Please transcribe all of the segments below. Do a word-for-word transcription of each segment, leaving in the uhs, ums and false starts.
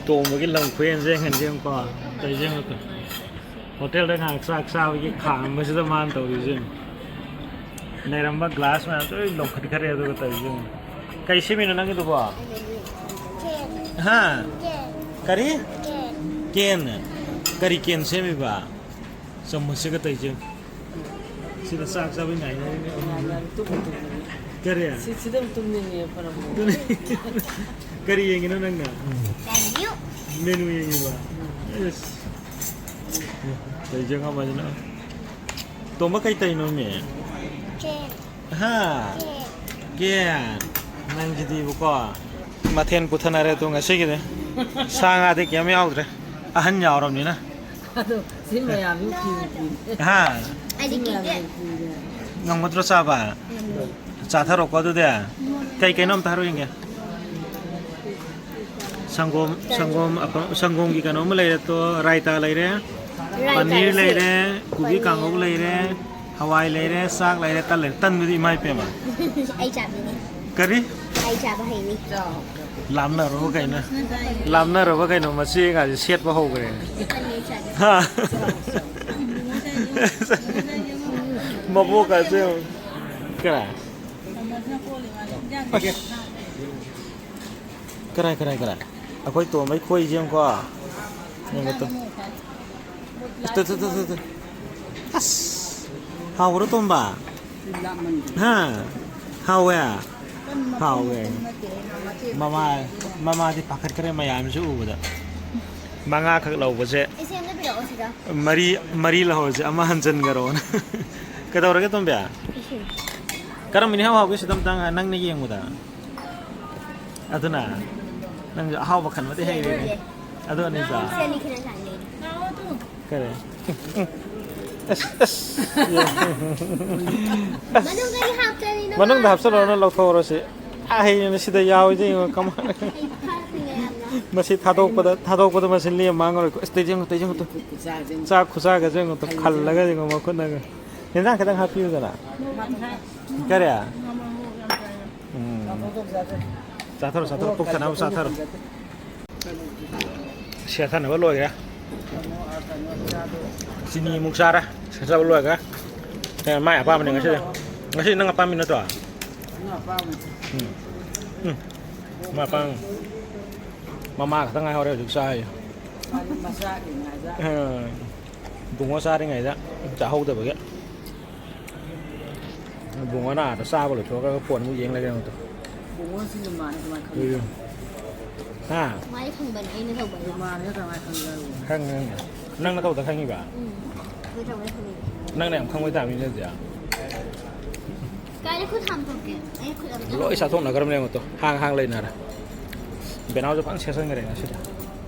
ꯇꯣꯝꯕꯒꯤ ꯂꯝ ꯈꯨꯍꯦꯟꯁꯦ ꯌꯦꯡꯍꯟꯁꯦ ꯌꯦꯡꯉꯨꯀꯣ꯫ ꯇꯧꯔꯤꯁꯦ ꯌꯦꯡꯉꯨꯀꯣ꯫ ꯍꯣꯇꯦꯜꯗ ꯉꯥꯏꯍꯥꯛ ꯆꯥꯛ ꯆꯥꯕꯒꯤ ꯈꯥꯝꯕꯁꯤꯗ ꯃꯥꯅ ꯇꯧꯔꯤꯁꯦ ꯌꯦꯡꯉꯨ꯫ ꯂꯩꯔꯝꯕ ꯒ꯭ꯂꯥꯁ ꯃꯌꯥꯝꯁꯦ ꯂꯣꯏ ꯂꯧꯈꯠꯈ꯭ꯔꯦ ꯑꯗꯨꯒ ꯇꯧꯔꯤꯁꯦ ꯌꯦꯡꯉꯨ꯫ ꯀꯩ ꯁꯦꯝꯃꯤꯅꯣ ꯅꯪꯒꯤꯗꯨꯕꯣ? ꯍꯥ? ꯀꯔꯤ? ꯀꯦꯟ꯫ ꯀꯔꯤ ꯀꯦꯟ ꯁꯦꯝꯃꯤꯕ? ꯆꯥꯃꯁꯁꯤꯒ ꯇꯧꯔꯤꯁꯦ ꯌꯦꯡꯉꯨ꯫ ꯁꯤꯗ ꯆꯥꯛ ꯆꯥꯕꯩ ꯉꯥꯏꯅꯔꯤꯅꯦ ꯑꯍꯨꯝ꯫ ꯉꯥꯏꯅꯔꯦ, ꯇꯨꯝꯕ ꯇꯨꯝꯕ꯫ ꯀꯔꯤ? ꯁꯤ-, ꯁꯤꯗ ꯑꯃꯨꯛ ꯇꯨꯝꯅꯤꯡꯉꯦ ꯐꯔꯝꯃꯣ꯫ ꯑꯗꯨꯅꯤ꯫ ꯀꯔꯤ ꯌꯦꯡꯉꯤꯅꯣ ꯅꯪꯅ? ꯃꯦꯅꯨ꯫ ꯃꯦꯅꯨ ꯌꯦꯡꯉꯤꯕ? ꯎꯝ꯫ ꯑꯁ꯫ ꯀꯩ ꯖꯒꯥ ꯃꯥꯏꯗꯅꯣ? ꯇꯣꯝꯕ ꯀꯩ ꯇꯧꯔꯤꯅꯣ ꯃꯤ? ꯀꯦꯛ꯫ ꯍꯥ? ꯀꯦꯛ꯫ ꯀꯦꯛ꯫ ꯅꯪꯁꯤꯗꯤꯕꯀꯣ꯫ ꯃꯊꯦꯜ ꯄꯨꯊꯅꯔꯦ ꯇꯨ ꯉꯁꯤꯒꯤꯗꯤ꯫ ꯁꯥ ꯉꯥꯗꯤ ꯀꯩꯝ ꯌꯥꯎꯗ꯭ꯔꯦ꯫ ꯑꯍꯟ ꯌꯥꯎꯔꯕꯅꯤꯅ꯫ ꯑꯗꯣ ꯁꯤ ꯃꯌꯥꯝꯁꯤ ꯎꯄꯤ ꯎꯄꯤ꯫ ꯍꯥ? ꯑꯩꯗꯤ ꯁꯤ ꯃꯌꯥꯝꯁꯤ ꯀꯤꯗꯦ꯫ ꯎꯄꯤꯅꯦ꯫ ꯉꯝꯒꯗ꯭ꯔꯣ ꯆꯥꯕ? ꯉꯝꯃꯦ꯫ ꯆꯥꯊꯔꯣꯀꯣ ꯑꯗꯨꯗꯤ꯫ ꯀꯩ ꯀꯩꯅꯣ ꯑꯝꯇ ꯍꯥꯏꯔꯛꯑꯣ ꯌꯦꯡꯒꯦ꯫ ꯁꯪꯒꯣꯝ, ꯁꯪꯒꯣꯝ ꯑꯐ-, ꯁꯪꯒꯣꯝꯒꯤ ꯀꯩꯅꯣ ꯑꯃ ꯂꯩꯔꯦ ꯇꯣ, ꯔꯥꯏꯇꯥ ꯂꯩꯔꯦ, ꯔꯥꯏꯇꯥ ꯄꯅꯤꯔ ꯂꯩꯔꯦ꯫ ꯂꯩꯔꯦ, ꯀꯣꯕꯤ ꯄꯅꯤꯔ꯫ ꯀꯥꯡꯍꯧ ꯂꯩꯔꯦ, ꯍꯋꯥꯏ ꯂꯩꯔꯦ, ꯆꯥꯛ ꯂꯩꯔꯦ, ꯇꯟ ꯂꯩꯔꯦ꯫ ꯇꯟꯗꯨꯗꯤ ꯏꯃꯥ ꯏꯄꯦꯝꯃ꯫ ꯑꯩ ꯆꯥꯕꯤꯅꯤ꯫ ꯀꯔꯤ? ꯑꯩ ꯆꯥꯕ ꯍꯩꯅꯤ꯫ ꯂꯥꯝꯅꯔꯕ ꯀꯩꯅꯣ? ꯂꯥꯝꯅꯔꯕ ꯀꯩꯅꯣ? ꯃꯆꯦꯒꯥꯁꯦ ꯁꯦꯠꯄ ꯍꯧꯈ꯭ꯔꯦ꯫ ꯍꯥ? ꯃꯕꯣꯛꯀꯥꯁꯦ ꯌꯦꯡꯉꯨ꯫ ꯀꯔꯥꯏ? ꯀꯔꯥꯏ, ꯀꯔꯥꯏ, ꯀꯔꯥꯏ? ꯑꯩꯈꯣꯏ ꯇꯣꯝꯕꯩ ꯈꯣꯏꯁꯦ ꯌꯦꯡꯉꯨꯀꯣ꯫ ꯌꯦꯡꯉꯨ two. Two, two, two, two, two. ꯑꯁ! ꯍꯥꯎꯕ꯭ꯔꯣ, ꯇꯣꯝꯕ? ꯍꯥ? ꯍꯥꯎꯋꯦ? ꯍꯥꯎꯋꯦ꯫ ꯃꯃꯥ, ꯃꯃꯥꯗꯤ ꯄꯥꯈꯠꯈ꯭ꯔꯦ ꯃꯌꯥꯝꯁꯦ ꯎꯕꯗ꯫ ꯃꯉꯥꯈꯛ ꯂꯧꯕꯁꯦ꯫ ꯏꯆꯦ, ꯑꯝꯇ ꯄꯤꯔꯛꯑꯣ ꯁꯤꯗ꯫ ꯃꯔꯤ, ꯃꯔꯤ ꯂꯧꯍꯧꯔꯁꯦ, ꯑꯃ ꯍꯟꯖꯟꯈꯔꯣꯅ꯫ ꯀꯩꯗꯧꯔꯒꯦ, ꯇꯣꯝꯕꯤ? ꯏꯁꯤꯡ꯫ ꯀꯔꯝꯕꯅ ꯏꯍꯥꯎ ꯍꯥꯎꯒꯦ ꯁꯤꯗ ꯑꯝꯇꯪ ꯅꯪꯅ ꯌꯦꯡꯕꯗ? ꯑꯗꯨꯅ ꯅꯪꯁꯨ ꯑꯍꯥꯎꯕ ꯈꯟꯕꯗꯤ ꯍꯩꯔꯦꯅꯦ꯫ ꯁꯦ ꯑꯅꯤꯁꯦ꯫ ꯑꯗꯨ ꯑꯅꯤꯁꯦ꯫ ꯁꯦ ꯑꯅꯤ ꯈꯤꯇꯪ ꯆꯥꯅꯤꯡꯉꯦ꯫ ꯀꯔꯤ? ꯑꯁ, ꯑꯁ꯫ ꯃꯅꯨꯡꯗꯒꯤ ꯍꯥꯞꯇ꯭ꯔꯗꯤ ꯅꯪ ꯃꯅꯨꯡꯗ ꯍꯥꯞꯆꯜꯂꯣꯅ ꯂꯧꯊꯣꯛꯍꯧꯔꯣ ꯁꯤ꯫ ꯑꯥ, ꯍꯩꯅꯦ ꯁꯤꯗ ꯌꯥꯎꯋꯤꯗ ꯌꯦꯡꯉꯣ ꯀꯃꯥꯏꯅ꯫ ꯑꯩ ꯐꯥꯔꯛꯇ꯭ꯔꯤꯉꯩ ꯌꯥꯝꯅ꯫ ꯃꯁꯤ ꯊꯥꯗꯣꯛꯄꯗ, ꯊꯥꯗꯣꯛꯄꯗ ꯃꯁꯤ ꯂꯦꯝ ꯃꯥꯡꯉꯔꯣꯏꯀꯣ꯫ ꯑꯁ, ꯇꯩ ꯌꯦꯡꯉꯣ, ꯇꯩ ꯌꯦꯡꯉꯣ ꯇꯨ꯫ ꯆꯥꯛ ꯈꯨꯆꯥꯒꯁꯦ ꯌꯦꯡꯉꯣ ꯇꯨ, ꯈꯜꯂꯒ ꯌꯦꯡꯉꯣ ꯃꯈꯨꯠꯅꯒ꯫ ꯌꯦꯟꯖꯥꯡ ꯈꯤꯇꯪ ꯍꯥꯞꯄꯤꯌꯨꯗꯅ꯫ ꯀꯔꯤ? ꯎꯝ꯫ ꯆꯥꯊꯔꯣ, ꯆꯥꯊꯔꯣ, ꯄꯨꯛ ꯊꯟꯅꯕ ꯆꯥꯊꯔꯣ꯫ ꯁꯦꯠꯊꯅꯕ ꯂꯣꯏꯈ꯭ꯔꯦ꯫ ꯆꯤꯅꯤꯃꯨꯛ ꯆꯥꯔꯦ꯫ ꯁꯦꯠꯊꯕ ꯂꯣꯏꯈ꯭ꯔꯦ꯫ ꯑꯦ, ꯃꯥꯏ ꯑꯄꯥꯝꯕꯅꯦ ꯉꯁꯤꯗꯤ꯫ ꯉꯁꯤ ꯅꯪ ꯑꯄꯥꯝꯕ ꯅꯠꯇ꯭ꯔꯣ? ꯎꯝ꯫ ꯎꯝ꯫ ꯃꯥ ꯑꯄꯥꯝꯕ꯫ ꯃꯃꯥ ꯈꯛꯇ ꯉꯥꯏꯍꯧꯔꯦ ꯍꯧꯖꯤꯛ ꯆꯥꯔꯤꯁꯦ꯫ ꯃꯥꯗꯤ ꯃꯆꯥꯒꯤ ꯉꯥꯏꯕ꯫ ꯑ, ꯕꯨꯡꯉꯣ ꯆꯥꯔꯤꯉꯩꯗ ꯆꯥꯍꯧꯗꯕꯒꯤ꯫ ꯕꯨꯡꯉꯣꯅ ꯑꯥꯗ ꯆꯥꯕ ꯂꯣꯏꯊꯣꯛꯈ꯭ꯔꯒ ꯐꯣꯟ ꯑꯃꯨꯛ ꯌꯦꯡ ꯂꯩꯔꯦ ꯑꯃꯨꯛꯇ꯫ ꯕꯨꯡꯉꯣꯁꯤ ꯅꯃꯥꯟꯅ ꯀꯃꯥꯏꯅ ꯈꯪꯉꯤꯕ? ꯎꯝ꯫ ꯍꯥ? ꯃꯥꯏ ꯐꯪꯕꯅꯦ ꯑꯩꯅ ꯇꯧꯕꯅꯦ꯫ ꯅꯃꯥꯟꯅ ꯀꯃꯥꯏꯅ ꯈꯪꯉꯤꯕ? ꯈꯪꯉꯦ, ꯈꯪꯉꯦ꯫ ꯅꯪꯅ ꯇꯧꯗ ꯈꯪꯉꯤꯕ? ꯎꯝ꯫ ꯑꯩꯈꯣꯏ ꯇꯧꯕꯗ ꯈꯪꯉꯤꯕ꯫ ꯅꯪꯅ ꯌꯥꯝ ꯈꯪꯕꯩ ꯇꯥꯏꯞꯅꯤꯅꯦ ꯑꯗꯨꯗꯤ꯫ ꯀꯥꯏꯗ ꯈꯨꯠ ꯍꯥꯝꯗꯣꯛꯀꯦ? ꯑꯩ ꯈꯨꯠ ꯑꯝꯇ ꯂꯣꯏ ꯍꯥꯝꯗꯣꯛꯀꯦ꯫ ꯆꯥꯊꯣꯛꯅꯈ꯭ꯔꯕꯅꯦ ꯑꯃꯨꯛꯇꯣ꯫ ꯍꯥꯡ ꯍꯥꯡ ꯂꯩꯅꯔꯦ꯫ ꯕꯦꯅꯥꯎꯁꯨ ꯐꯖꯅ ꯁꯦꯠꯆꯟꯈ꯭ꯔꯦ ꯉꯁꯤꯗꯤ꯫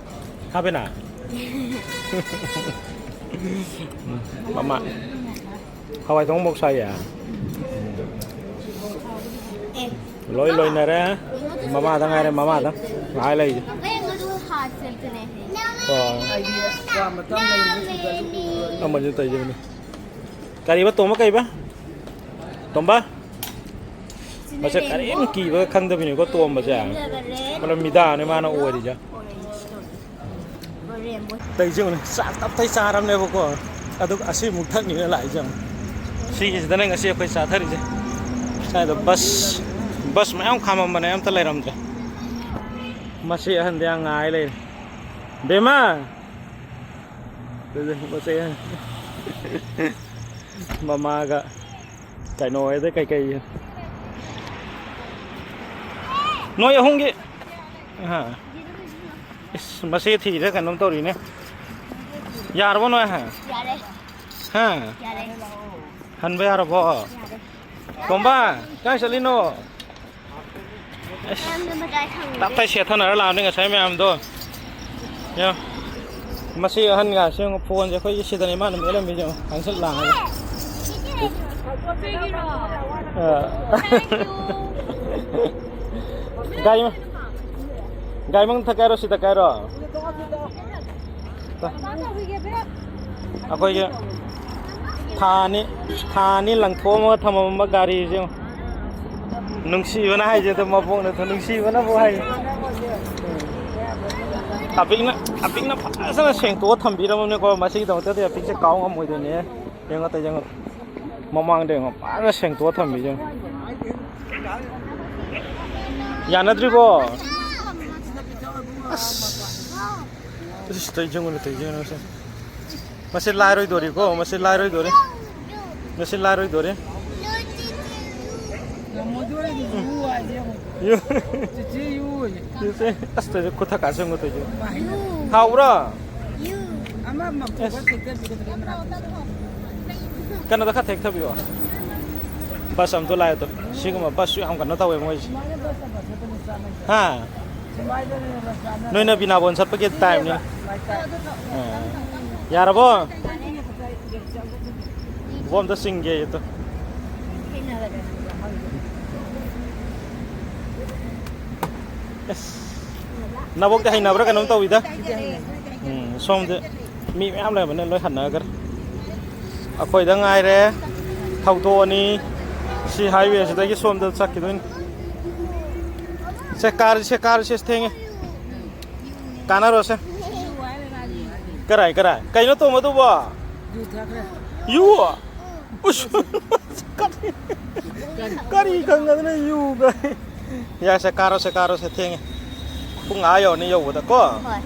ꯍꯥ ꯕꯦꯅꯥ? ꯎꯝ, ꯃꯃꯥ꯫ ꯍꯋꯥꯏ ꯊꯣꯡꯕ ꯃꯣꯔꯣꯛ ꯁꯥꯏꯌꯦ꯫ ꯑꯦ꯫ ꯂꯣꯏ ꯂꯣꯏꯅꯔꯦ꯫ ꯃꯃꯥꯗ ꯉꯥꯏꯔꯦ, ꯃꯃꯥꯗ ꯉꯥꯏ ꯂꯩꯔꯤꯁꯦ꯫ ꯑꯩ ꯑꯗꯨ ꯍꯥꯠꯁꯦ ꯑꯝꯇꯅꯦ꯫ ꯑꯣ꯫ ꯑꯩꯗꯤ ꯀ꯭ꯋꯥ ꯃꯇꯝ ꯂꯩꯕꯅꯤ, ꯁꯤꯗ ꯑꯗꯨꯝ ꯄꯨꯔꯒ ꯑꯃꯁꯨ ꯇꯧꯖꯕꯅꯤ꯫ ꯀꯔꯤꯕ, ꯇꯣꯝꯕ, ꯀꯔꯤꯕ? ꯇꯣꯝꯕ? ꯁꯤꯅ ꯃꯁꯛ ꯀꯔꯤꯝ ꯔꯦꯟꯕꯣ꯫ ꯀꯤꯕ ꯈꯪꯗꯕꯤꯅꯤꯀꯣ ꯇꯣꯝꯕꯁꯦ꯫ ꯔꯦꯟꯕꯣ꯫ ꯄꯨꯔꯥ ꯃꯤꯗꯥꯅꯦ ꯃꯥꯅ ꯑꯣꯏꯔꯤꯁꯦ꯫ ꯑꯣꯔꯦꯟꯖ ꯇꯧꯔꯦ꯫ ꯔꯦꯟꯕꯣ꯫ ꯇꯧꯔꯤꯁꯦ ꯌꯦꯡꯉꯨꯅꯦ, ꯆꯥꯛ ꯇꯞ ꯇꯥꯏ ꯆꯥꯔꯕꯅꯦꯕꯀꯣ, ꯑꯗꯨꯒ ꯑꯁꯤ ꯑꯃꯨꯛ ꯊꯛꯅꯤꯅ ꯂꯥꯛꯏꯁꯦ ꯌꯦꯡꯉꯨ꯫ ꯁꯤꯒꯤꯁꯤꯗꯅꯦ ꯉꯁꯤ ꯑꯩꯈꯣꯏ ꯆꯥꯊꯔꯤꯁꯦ꯫ ꯁ꯭ꯋꯥꯏꯗ ꯕꯁ, ꯕꯁ ꯃꯌꯥꯝ ꯈꯥꯝꯃꯝꯕꯅꯦ, ꯑꯝꯇ ꯂꯩꯔꯝꯗ꯭ꯔꯦ꯫ ꯃꯁꯤ ꯑꯍꯟꯗꯤ ꯌꯥꯝ ꯉꯥꯏ ꯂꯩꯔꯦ꯫ ꯕꯦꯝꯃ! ꯃꯁꯤ ꯃꯃꯥꯒ ꯀꯩꯅꯣ ꯍꯣꯏꯗ ꯀꯩꯀꯩ ꯅꯣꯏ ꯑꯍꯨꯝꯒꯤ, ꯍꯥ? ꯏꯁ, ꯃꯁꯤ ꯊꯤꯔꯦ ꯀꯩꯅꯣꯝ ꯇꯧꯔꯤꯅꯦ꯫ ꯌꯥꯔꯕꯣ ꯅꯣꯏ? ꯍꯥ? ꯌꯥꯔꯦ꯫ ꯍꯥ? ꯌꯥꯔꯦ꯫ ꯍꯟꯕ ꯌꯥꯔꯕꯣ? ꯌꯥꯔꯦ꯫ ꯇꯣꯝꯕ, ꯀꯥꯏ ꯆꯠꯂꯤꯅꯣ? ꯑꯁ, ꯃꯌꯥꯝꯗꯣ ꯃꯇꯥꯏ ꯊꯪꯕꯗ꯫ ꯇꯞꯇꯥꯏ ꯁꯦꯠꯊꯅꯔ ꯂꯥꯛꯑꯕꯅꯤ ꯉꯁꯥꯏ ꯃꯌꯥꯝꯗꯣ꯫ ꯌꯦꯡꯉꯣ꯫ ꯃꯁꯤ ꯑꯍꯟꯒꯁꯦ ꯌꯦꯡꯉꯣ, ꯐꯣꯟꯁꯦ ꯑꯩꯈꯣꯏꯒꯤ ꯁꯤꯗꯅꯦ ꯃꯥꯅ ꯃꯦꯠꯂꯝꯃꯤꯁꯦ ꯌꯦꯡꯉꯣ, ꯍꯪꯆꯤꯠ ꯂꯥꯡꯉꯒ꯫ ꯑ꯫ ꯒꯥꯔꯤ ꯃ-, ꯒꯥꯔꯤ ꯃꯅꯨꯡ ꯊꯛꯀꯦ ꯍꯥꯏꯔꯣ, ꯁꯤꯗ ꯊꯛꯀꯦ ꯍꯥꯏꯔꯣ? ꯑꯩꯈꯣꯏꯒꯤ ꯊꯥ ꯑꯅꯤ, ꯊꯥ ꯑꯅꯤ ꯂꯪꯊꯣꯛꯑꯝꯃꯒ ꯊꯝꯃꯝꯕ ꯒꯥꯔꯤꯁꯦ ꯌꯦꯡꯉꯣ꯫ ꯅꯨꯡꯁꯤꯕꯅ ꯍꯥꯏꯁꯦ ꯑꯗꯨꯝ ꯃꯄꯣꯛꯅ ꯅꯨꯡꯁꯤꯕꯅꯕꯨ ꯍꯥꯏ꯫ ꯑꯄꯤꯛꯅ, ꯑꯄꯤꯛꯅ ꯐꯖꯅ ꯁꯦꯡꯇꯣꯛꯑ ꯊꯝꯕꯤꯔꯝꯃꯕꯅꯤꯀꯣ꯫ ꯃꯁꯤꯒꯤꯗꯃꯛꯇꯗꯤ ꯑꯄꯤꯛꯁꯦ ꯀꯥꯎ ꯉꯝꯃꯣꯏꯗꯣꯏꯅꯦ꯫ ꯌꯦꯡꯉꯣ, ꯑꯇꯩ ꯌꯦꯡꯉꯣ꯫ ꯃꯃꯥꯡꯗ ꯌꯦꯡꯉꯣ, ꯐꯖꯅ ꯁꯦꯡꯇꯣꯛꯑ ꯊꯝꯕꯤꯁꯦ ꯌꯦꯡꯉꯣ꯫ ꯌꯥꯅꯗ꯭ꯔꯤꯕꯣ? ꯑꯁ꯫ ꯑꯁ, ꯇꯧꯏꯁꯦ ꯌꯦꯡꯉꯨꯅꯦ, ꯇꯧꯏꯁꯦ ꯌꯦꯡꯉꯨꯅꯦ ꯃꯁꯦ꯫ ꯃꯁꯤ ꯂꯥꯏꯔꯣꯏꯗꯣꯔꯤꯀꯣ, ꯃꯁꯤ ꯂꯥꯏꯔꯣꯏꯗꯣꯔꯤ꯫ ꯃꯁꯤ ꯂꯥꯏꯔꯣꯏꯗꯣꯔꯤ꯫ ꯉꯝꯃꯣꯏꯗꯣꯔꯤ, ꯌꯨ ꯍꯥꯏꯁꯦ ꯌꯦꯡꯉꯣ꯫ ꯌꯨ꯫ ꯆꯤꯆꯦ ꯌꯨ ꯍꯥꯏꯁꯦ꯫ ꯌꯨꯁꯦ꯫ ꯑꯁ, ꯇꯧꯏꯁꯦ ꯈꯨꯠ ꯊꯛꯀꯥ ꯁꯦꯝꯒ ꯇꯧꯏꯁꯦ꯫ ꯍꯥꯎꯕ꯭ꯔꯣ? ꯑꯃ ꯃꯈꯣꯡ ꯈꯔ ꯊꯦꯛꯇꯕꯤꯒꯗ꯭ꯔꯥ ꯃꯅꯥꯛꯇ? ꯀꯩꯅꯣꯗ ꯈꯔ ꯊꯦꯛꯊꯕꯤꯌꯣ꯫ ꯕꯁ ꯑꯝꯇ ꯂꯥꯛꯑꯦ ꯇꯨ꯫ ꯁꯤꯒꯨꯝꯕ ꯕꯁꯁꯨ ꯌꯥꯝ ꯀꯩꯅꯣ ꯇꯧꯋꯦ ꯃꯣꯏꯁꯦ꯫ ꯍꯥ? ꯅꯣꯏꯅ ꯕꯤꯅꯥꯕꯣꯟ ꯆꯠꯄꯒꯤ ꯇꯥꯏꯝꯅꯤ꯫ ꯑꯥ꯫ ꯌꯥꯔꯕꯣ? ꯕꯣ ꯑꯝꯇ ꯆꯤꯡꯒꯦ ꯑꯗꯣ꯫ ꯑꯁ꯫ ꯅꯕꯣꯛꯇꯤ ꯍꯩꯅꯕ꯭ꯔꯥ ꯀꯩꯅꯣꯝ ꯇꯧꯋꯤꯗ? ꯎꯝ, ꯁꯣꯝꯗ ꯃꯤ ꯃꯌꯥꯝ ꯂꯩꯕꯅꯦ, ꯂꯣꯏ ꯍꯟꯅꯈ꯭ꯔꯦ꯫ ꯑꯩꯈꯣꯏꯗ ꯉꯥꯏꯔꯦ꯫ ꯊꯧꯗꯣꯛꯑꯅꯤ꯫ ꯁꯤ ꯍꯥꯏꯋꯦꯁꯤꯗꯒꯤ ꯁꯣꯝꯗ ꯆꯠꯈꯤꯗꯣꯏꯅꯤ꯫ ꯁꯦ, ꯀꯥꯔꯁꯦ, ꯀꯥꯔꯁꯦ, ꯊꯦꯡꯉꯦ꯫ ꯀꯥꯟꯅꯔꯣꯁꯦ꯫ ꯀꯔꯥꯏ, ꯀꯔꯥꯏ? ꯀꯩꯅꯣ ꯇꯣꯝꯕꯗꯨꯕꯣ? ꯌꯨ ꯊꯛꯈ꯭ꯔꯦ꯫ ꯌꯨ? ꯎꯁ! ꯀꯔꯤ, ꯀꯔꯤ ꯈꯪꯗꯅ ꯌꯨꯒ? ꯌꯥꯁꯦ, ꯀꯥꯔꯣꯁꯦ, ꯀꯥꯔꯣꯁꯦ, ꯊꯦꯡꯉꯦ꯫ ꯄꯨꯡ ꯑꯥ ꯌꯧꯔꯅꯤ ꯌꯧꯕꯗ ꯀꯣ꯫ ꯍꯣꯏ꯫